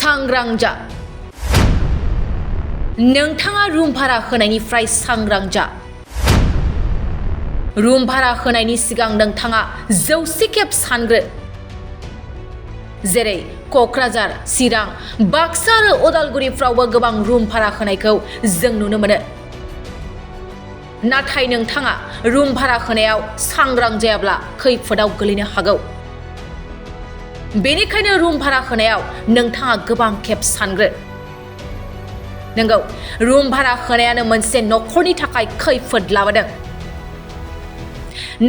सांग्रां जा नोंथाङा रुम भारा होनायनिफ्राय सांग्रां जा रुम भारा होनायनि सिगां नोंथाङा 100 खेब सानग्रो जेरै क'क्राझार चिरां बाक्सा आरो उदालगुरिफ्रावबो गोबां रुम भारा होनायखौ जों नुनो मोनो नाथाय नोंथाङा रुम भारा होनायाव सांग्रां जायाब्ला खैफोदाव गोलैनो हागौ बेनिखायनो रुम भारा होनायाव नोंथाङा गोबां खेब सानग्रो नंगौ रुम भारा होनायानो मोनसे नखरनि थाखाय खैफोद लाबोदों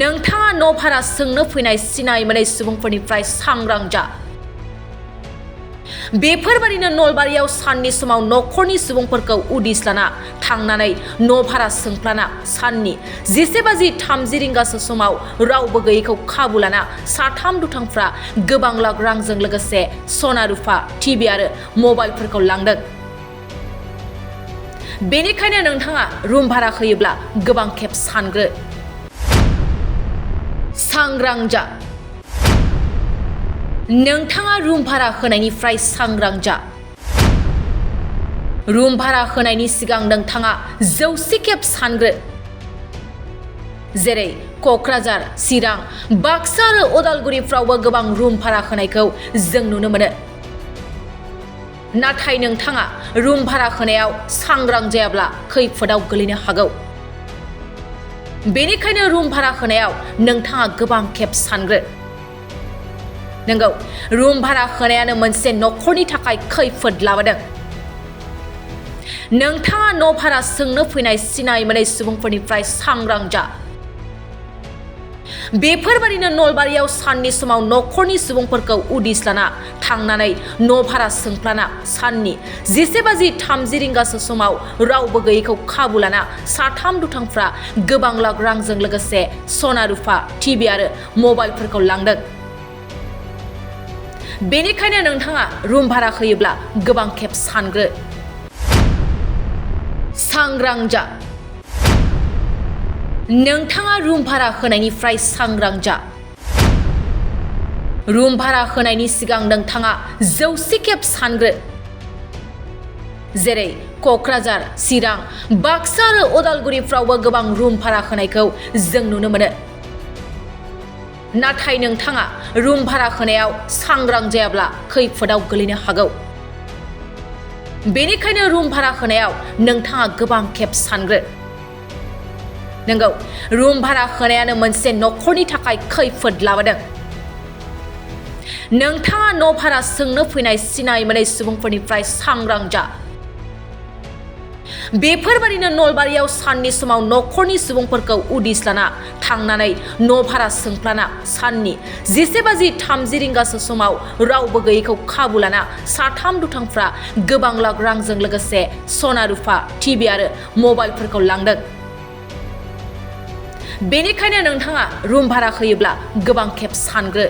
नोंथाङा न' भारा सोंनो फैनाय सिनाय मोनै सुबुंफोरनिफ्राय सांग्रां जा बेफोरबादिनो नलबारियाव साननि समाव नखरनि सुबुंफोरखौ उदिस लाना थांनानै न' भारा सोंफ्लाना साननि 11:30 रिंगासो समाव रावबो गैयैखौ खाबु लाना साथाम दुथांफ्रा गोबां लाख रांजों लोगोसे सना रुफा टिभि आरो मबाइलफोरखौ लांदों बेनिखायनो नोंथाङा रुम भारा होयोब्ला गोबां खेब सानग्रो सांग्रां जा नोंथाङा रुम भारा होनायनिफ्राय सांग्रां जा रुम भारा होनायनि सिगां नोंथाङा 100 खेब सानग्रो जेरै क'क्राझार चिरां बाक्सा आरो उदालगुरिफ्रावबो गोबां रुम भारा होनायखौ जों नुनो मोनो नाथाय नोंथाङा रुम भारा होनायाव सांग्रां जायाब्ला खैफोदाव गोलैनो हागौ बेनिखायनो रुम भारा होनायाव नोंथाङा गोबां खेब सानग्रो नंगौ रुम भारा होनायानो मोनसे नखरनि थाखाय खैफोद लाबोदों नोंथाङा न' भारा सोंनो फैनाय सिनाय मोनै सुबुंफोरनिफ्राय सांग्रां जा बेफोरबादिनो नलबारियाव साननि समाव नखरनि सुबुंफोरखौ उदिस लाना थांनानै न' भारा सोंफ्लाना साननि 11:30 रिंगासो समाव रावबो गैयैखौ खाबु लाना साथाम दुथांफ्रा गोबां लाख रांजों लोगोसे सना रुफा टिभि आरो मबाइलफोरखौ लांदों बेनिखायनो नोंथाङा रुम भारा होयोब्ला गोबां खेब सानग्रो सांग्रां जा नोंथाङा रुम भारा होनायनिफ्राय सांग्रां जा रुम भारा होनायनि सिगां नोंथाङा 100 खेब सानग्रो जेरै क'क्राझार चिरां बाक्सा आरो उदालगुरिफ्रावबो गोबां रुम भारा होनायखौ जों नुनो मोनो नाथाय नोंथाङा रुम भारा होनायाव सांग्रां जायाब्ला खैफोदाव गोलैनो हागौ बेनिखायनो रुम भारा होनायाव नोंथाङा गोबां खेब सानग्रो नंगौ रुम भारा होनायानो मोनसे नखरनि थाखाय खैफोद लाबोदों नोंथाङा न' भारा सोंनो फैनाय सिनाय मोनै सुबुंफोरनिफ्राय सांग्रां जा बेफोरबादिनो नलबारियाव साननि समाव नखरनि सुबुंफोरखौ उदिस लाना थांनानै न' भारा सोंफ्लाना साननि 11:30 रिंगासो समाव रावबो गैयैखौ खाबु लाना साथाम दुथांफ्रा गोबां लाख रांजों लोगोसे सना रुफा टिभि आरो मबाइलफोरखौ लांदों बेनिखायनो नोंथाङा रुम भारा होयोब्ला गोबां खेब सानग्रो